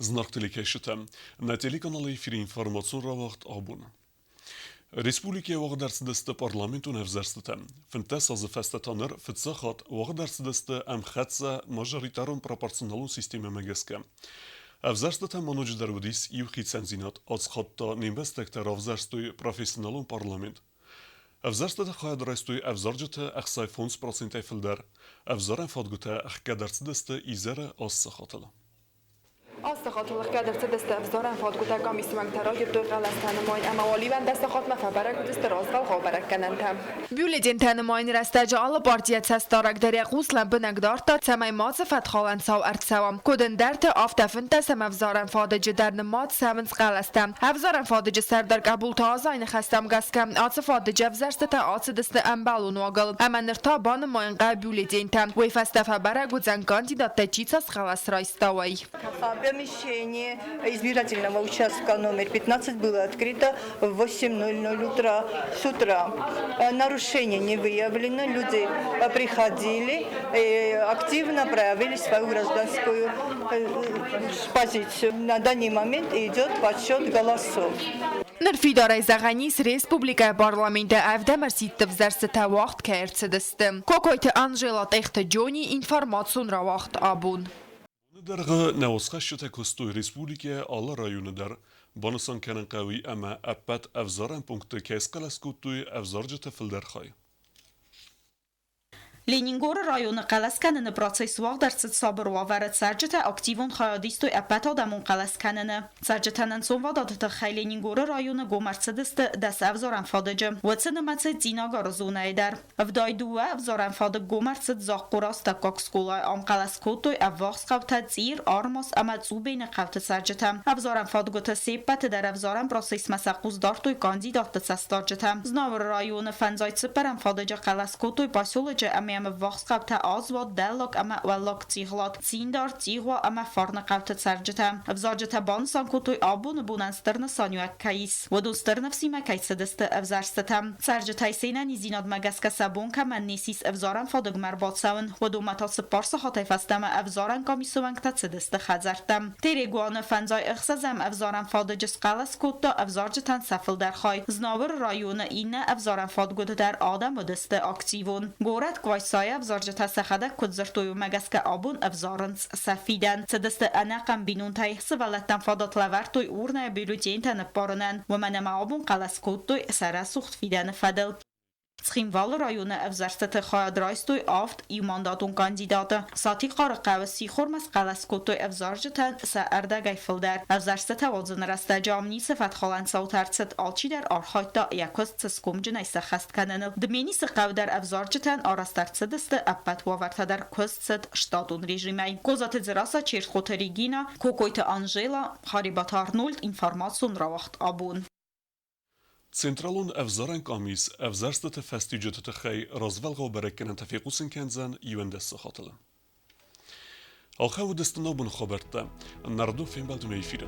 Зынаргъ телекӕсджытӕ, нӕ телеканалы эфиры информацион рауагъд абон. Республикӕйы уагъд ӕрцыдысты парламентон ӕвзӕрстытӕ. 15 азы фӕстӕ та ныр фыццаг хатт уагъд ӕрцыдысты ӕмхӕццӕ мажоритарон-пропорционалон системӕмӕ гӕсгӕ. Ӕвзӕрстытӕм ма ноджыдӕр уыдис иу хицӕндзинад, ацхатт та не мбӕстӕгтӕ равзӕрстой профессионалон парламент. Ӕвзӕрстыты хайад райстой ӕвзарджыты 65 процентӕй фылдӕр. Ӕвзарӕн фадгуытӕ ӕхгӕд ӕрцыдысты изӕры аст сахатыл. Ацы сахатыл ӕхгӕд ӕрцыдысты ӕвзарӕн фадгуытӕ къамисы уӕнгтӕ райдыдтой хъӕлӕстӕ нымайын ӕмӕ уал сахатмӕ фӕбӕрӕг уыдысты развӕлгъау бӕрӕггӕнӕнтӕ. Бюллетентӕ нымайыны рӕстӕджы алы партийӕ цӕстдарӕг дӕр йӕ хъус лӕмбынӕг дардта, цӕмӕй мацы фӕткхалӕн цау ӕрцӕуа. Куыд ӕндӕрты, афтӕ фынддӕсӕм ӕвзарӕн фадыджы дӕр нымад цӕуынц хъӕлӕстӕ. Ӕвзарӕн фадыджы сӕрдар Къӕбулты Азайы ныхӕстӕм гӕсгӕ, ацы фадыджы ӕвзӕрстытӕ ацыдысты ӕмбӕлон уагыл ӕмӕ ныр та банымайын хъӕуы бюллетентӕ. Уый фӕстӕ фӕбӕрӕг уыдзӕн, кандидаттӕй чи цас хъӕлӕс райста, уый. Помещение избирательного участка номер 15 было открыто в 8:00 утра, с утра. Нарушений не выявлено, люди приходили и активно проявили свою гражданскую позицию. На данный момент идет подсчет голосов. Ныр фидарӕй зӕгъӕн ис, республикӕйы парламенты ӕвдӕм ӕрсидты ӕвзӕрстытӕ уагъд кӕй ӕрцыдысты. Кокойты Анжела, Тъехты Джони, информацион рауагъд абон. Боны дӕргъы нӕ уацхӕсджытӕ куыстой республикӕйы алы районы дӕр. Банысан кӕнын хъӕуы ӕмӕ ӕппӕт ӕвзарӕн пунктты кӕй схъӕлӕс кодтой ӕвзарджыты фылдӕр хай. Ленингоры районы хъӕлӕс кӕныны процесс уагъд ӕрцыд сабыр уавӕры. Цӕрджытӕ активон хайад истой ӕппӕтадӕмон хъӕлӕс кӕныны. Цӕрджытӕн ӕнцонвадаты тыххӕй Ленингоры районы гом ӕрцыдысты 10 ӕвзарӕн фадыджы. Уыцы нымӕцы Цъинагары зонӕйы дӕр. 72 ӕвзарӕн фадыг гом ӕрцыд Захъхъоры астӕуккаг скъолайы. Ам хъӕлӕс кодтой ӕввахс хъӕутӕ Цъир, Армас ӕмӕ Цъубены хъӕуты цӕрджытӕ. Ӕвзарӕн фадгуыты се ппӕты дӕр ӕвзарӕн процессмӕ сӕ хъус дардтой кандидатты цӕстдарджытӕ. Знауыры районы фӕндзай цыппӕрӕм фадыджы хъӕлӕс кодтой поселочы ӕмӕ йӕм ӕввахс хъӕутӕ Азват, Дӕллаг ӕмӕ Уӕллаг Цигълат, Циндар, Цъигъуа ӕмӕ Фарны хъӕуты цӕрджытӕ. Ӕвзарджытӕ банысан кодтой, абоны бонӕн стыр нысаниуӕг кӕй ис, уыдон стыр ныфсимӕ кӕй цыдысты ӕвзӕрстытӕм. Цӕрджытӕй се нӕниздзинадмӕ гӕсгӕ сӕ бон кӕмӕн не сис ӕвзарӕн фадыгмӕ ӕрбацӕуын, уыдонмӕ та цыппар сахатӕй фӕстӕмӕ ӕвзарӕн къамисы уӕнгтӕ цыдысты хӕдзӕрттӕм. Терегуаны фӕндзай ӕхсӕзӕм ӕвзарӕн фадыджы схъӕлӕс кодта ӕвзарджытӕн сӕ фылдӕр хай. Знауыры районы иннӕ ӕвзарӕн фадгуыты дӕр адӕм уыдысты активон. Горӕт Къуайсайы ӕвзарджытӕ сӕхӕдӕг куыд дзырдтой, уымӕ гӕсгӕ абон ӕвзарынц сӕ фидӕн. Цыдысты ӕнӕхъӕн бинонтӕй, сывӕллӕттӕн фадат лӕвӕрдтой урнӕйы бюллетентӕ ныппарынӕн, уымӕн ӕмӕ абон хъӕлӕс кодтой сӕ рӕсугъд фидӕны фӕдыл. Цхинвалы районы ӕвзӕрстыты хайад райстой авд иумандатон кандидаты. Сатихъары хъӕуы сихормӕ схъӕлӕс кодтой ӕвзарджытӕн сӕ ӕрдӕгӕй фылдӕр. Ӕвзӕрстытӕ уадзыны рӕстӕджы ам ницы фӕткхалӕн цаутӕ ӕрцыд, алчидӕр архайдта йӕ куыст цӕсгомджынӕй сӕххӕст кӕныныл. Дменисы хъӕу дӕр ӕвзарджытӕн арӕзт ӕрцыдысты ӕппӕт уавӕртӕ дӕр куыст цыд штатон режимӕй. Козаты Дзерассӕ, Чертхъоты Регина, Кокойты Анжела, Харебаты Арнольд, информацион рауагъд абон. Централон ӕвзарӕн къамис ӕвзӕрстыты фӕстиуджыты тыххӕй развӕлгъау бӕрӕггӕнӕнтӕ фехъусын кӕндзӕн 11 сахатыл. Ахӕм уыдысты ногбон хабӕрттӕ. Нардо фембӕлд эфиры.